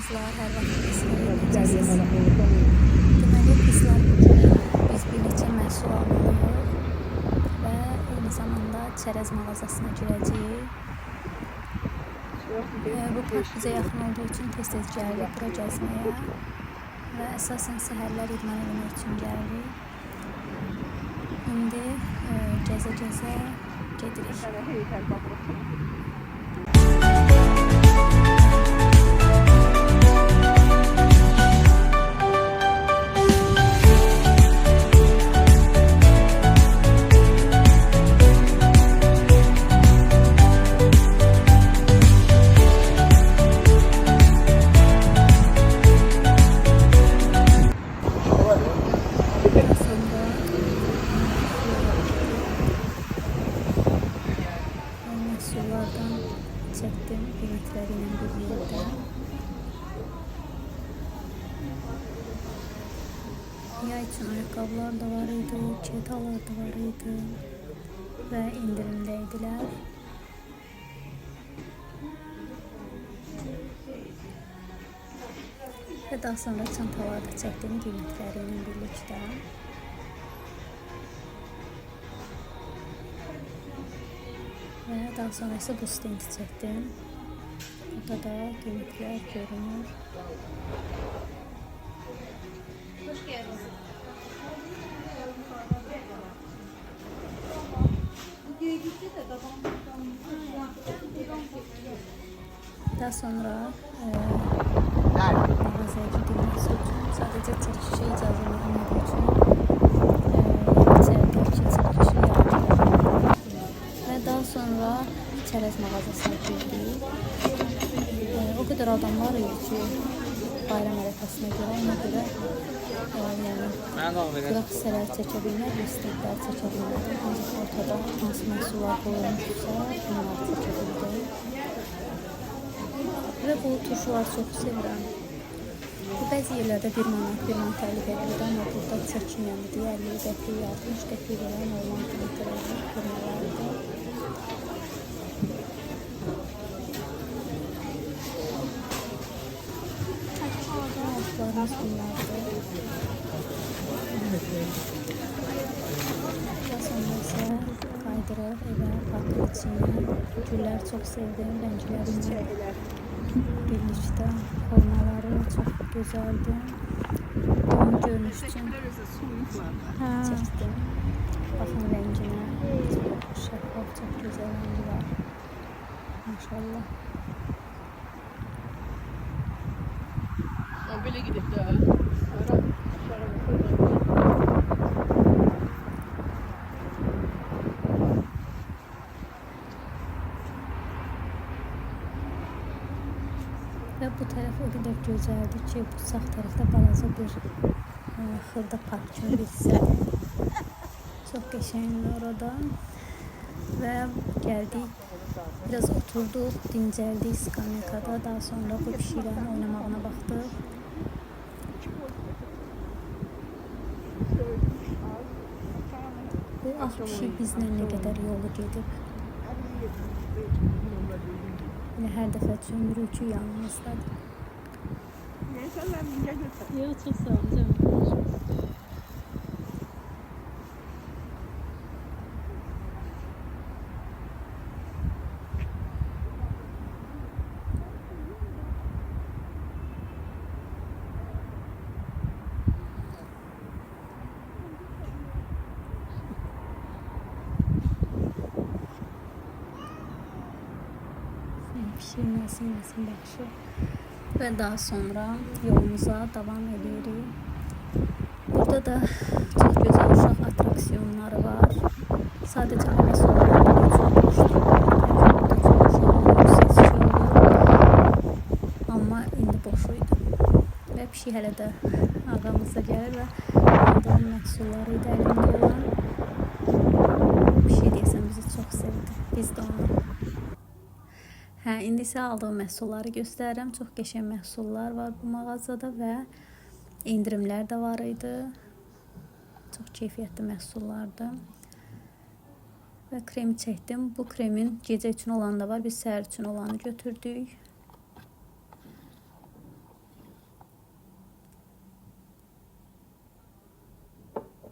qızlar, hər vaxtınız xeyir, necəsiz? Deməli qızlar, bugün biz bir neçə məhsul almalıyıq və eyni zamanda çərəz mağazasına girəcəyik. Bu park bizə yaxın olduğu üçün tez-tez gəlirik bura gəzməyə və əsasən səhərlər idman eləmək üçün gəlirik. İndi gəzə-gəzə gedirik. Sonra məhsullardan çəkdim qiymətləri ilə bir yerdə. Yay üçün ayaqqabılar da var idi, ketalar da var idi və indirimdə idilər. Və daha sonra çantalar da çəkdim qiymətləri ilə birlikdə. Və daha sonra isə bu stendi çəkdim. Burada da qiymətlər görünür. Daha sonra mağazaya girdik üçün sadəcə çəkişə icazə verilmədiyi üçün içəridəki çəkişi yapdılar. Və daha sonra çərəz mağazasına girdik. O qədər adam var idi ki, bayram ərəfəsinə görə, ona görə yəni qıraq hissələri çəkə bilmədim, stendləri çəkə bilmədim. Ancaq ortada hansı məhsullar qoyulmuşsa, bunları çəkə bildim. Və bu turşuları çox sevirəm. Bu bəzi yerlərdə 1 manat, 1 manat 50 qəpikdir, amma burada çəkinmədi deyə 50 qəpik, 60 qəpik belə normal qiymətə xurmalardır. Aldıqlarımız bunlardır. Daha sonra isə qayıdırıq evə, parkın içindən. Güllər çox sevdim, rəngləri birlikdə formaları çox gözəldir. Onu görünüş üçün çəkdim. Baxın rənginə, çox şəffaf, çox gözəl rəngi var. Maşallah. O belə gedib də. Və bu tərəf o qədər gözəldir ki, bu sağ tərəfdə balaca bir xırda park kimi bir hissədir. Çox qəşəngdir orada. Və gəldik, biraz oturduq, dincəldik skamekada. Daha sonra bu pişiklərin oynamağına baxdıq. Bu ağ pişik bizlə nə qədər yolu gedib. Elə hər dəfə çömürük ki, yanımızdadır. Yox, çox sağ olun. Canım. Pişiyin nəsin nəsin baxışı. Və daha sonra yolumuza davam edirik. Burada da çox gözəl uşaq atraksiyonları var. Sadəcə hava soyuq olduğu üçün boşdur. Burada çox uşaq olur, səs olur. Amma indi boş idi. Və pişik hələ də arxamızda gəlir və aldığım məhsulları idi əlimdə olan. Pişik deyəsən bizi çox sevdi. Biz də onu. Hə, indi isə aldığım məhsulları göstərirəm. Çox qəşəng məhsullar var bu mağazada və endirimlər də var idi. Çox keyfiyyətli məhsullardır. Və kremi çəkdim. Bu kremin gecə üçün olanı da var. Biz səhər üçün olanı götürdük.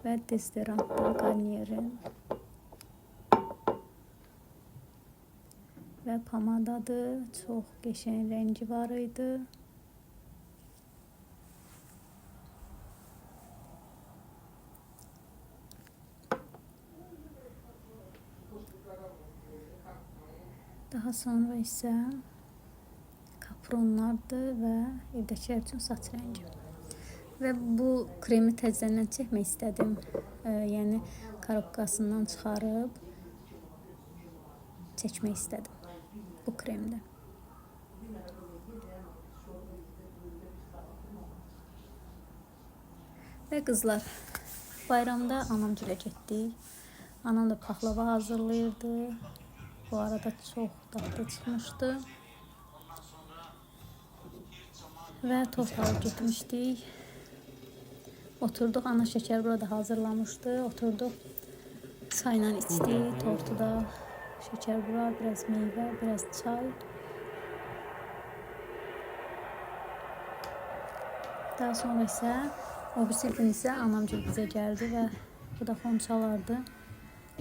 Və dezodorantdır Garnier'in. Və pomadadır. Çox qəşəng rəngi var idi. Daha sonra isə kapronlardır və evdəkilər üçün saç rəngi. Və bu kremi təzədən çəkmək istədim. Yəni korobkasından çıxarıb çəkmək istədim bu kremdə. Və qızlar, bayramda anamgilə getdik. Anam da paxlava hazırlayırdı. Bu arada çox dadlı çıxmışdı. Və tort alıb getmişdik. Oturduq, ana şəkər burada hazırlamışdı. Oturduq, çayla içdik. Tortu da şəkər bura, biraz meyvə, biraz çay. Daha sonra isə o birisi gün isə anamgil bizə gəldi və bu da xonçalardı.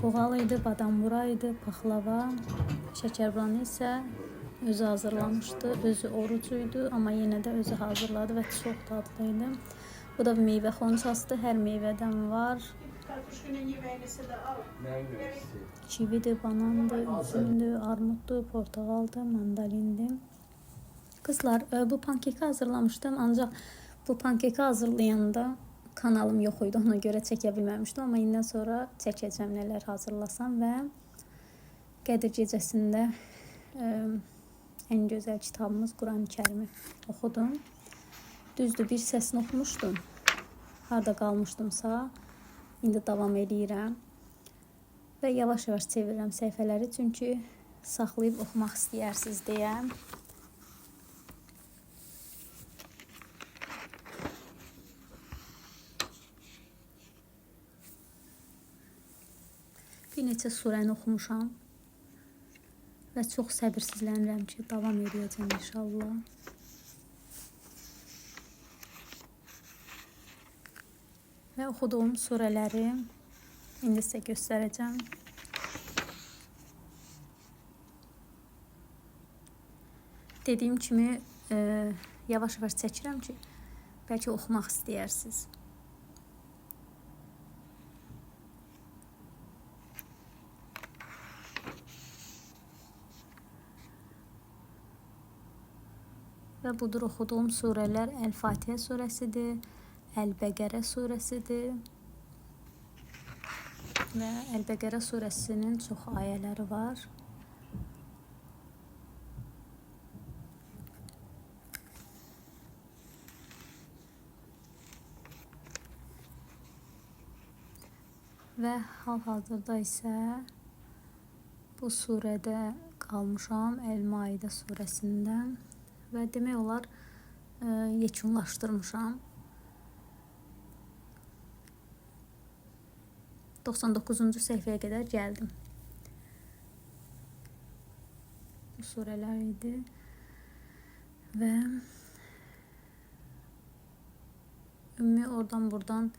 Qoğal idi, badambura idi, paxlava, şəkərburanı isə özü hazırlamışdı. Özü oruc idi, amma yenə də özü hazırladı və çox dadlı idi. Bu da meyvə xonçasıdır, hər meyvədən var. Kividir, banandır, üzümdür, armuddur, portağaldır, mandalindir. Qızlar, bu pankeki hazırlamışdım, ancaq bu pankeki hazırlayanda kanalım yox idi, ona görə çəkə bilməmişdim. Amma indən sonra çəkəcəm nələr hazırlasam və Qədir gecəsində ən gözəl kitabımız Quran-ı Kərimi oxudum. Düzdür, bir səsini oxumuşdum. Harda qalmışdımsa, indi davam eləyirəm. Və yavaş-yavaş çevirirəm səhifələri, çünki saxlayıb oxumaq istəyərsiniz deyə. Bir neçə surəni oxumuşam və çox səbirsizlənirəm ki, davam eləyəcəm inşallah. Və oxuduğum surələri indi sizə göstərəcəm. Dediyim kimi yavaş-yavaş çəkirəm ki, bəlkə oxumaq istəyərsiniz. Və budur oxuduğum surələr Əl-Fatihə surəsidir, Əl-Bəqərə surəsidir. Və Əl-Bəqərə surəsinin çox ayələri var. Və hal-hazırda isə bu surədə qalmışam, Əl-Maidə surəsində. Və demək olar yekunlaşdırmışam. 99-cu səhifəyə qədər gəldim. Bu surələr idi. Və ümumi oradan buradan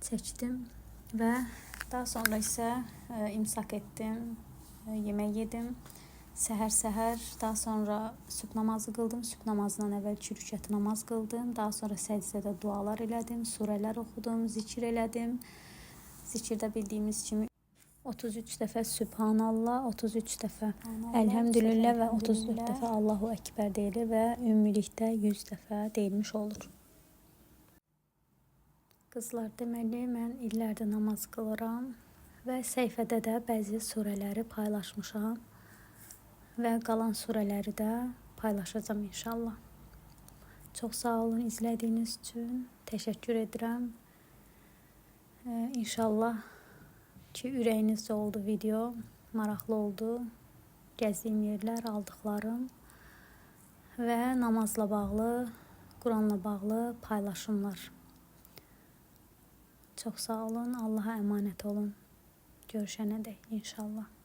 çəkdim. Və daha sonra isə imsak etdim, yemək yedim. Səhər-səhər, daha sonra sübh namazı qıldım. Sübh namazından əvvəl 2 rükət namaz qıldım. Daha sonra səcdədə dualar elədim, surələr oxudum, zikir elədim. Zikirdə bildiyimiz kimi 33 dəfə Sübhanallah, 33 dəfə Elhamdülillah və 34 dəfə Allahu Əkbər deyilir və ümumilikdə 100 dəfə deyilmiş olur. Qızlar, deməli, mən illərdir namaz qılıram və səhifədə də bəzi surələri paylaşmışam. Və qalan surələri də paylaşacağam inşallah. Çox sağ olun izlədiyiniz üçün. Təşəkkür edirəm. İnşallah ki, ürəyinizcə oldu video, maraqlı oldu. Gəzdiyim yerlər, aldıqlarım və namazla bağlı, Quranla bağlı paylaşımlar. Çox sağ olun, Allaha əmanət olun. Görüşənədək inşallah.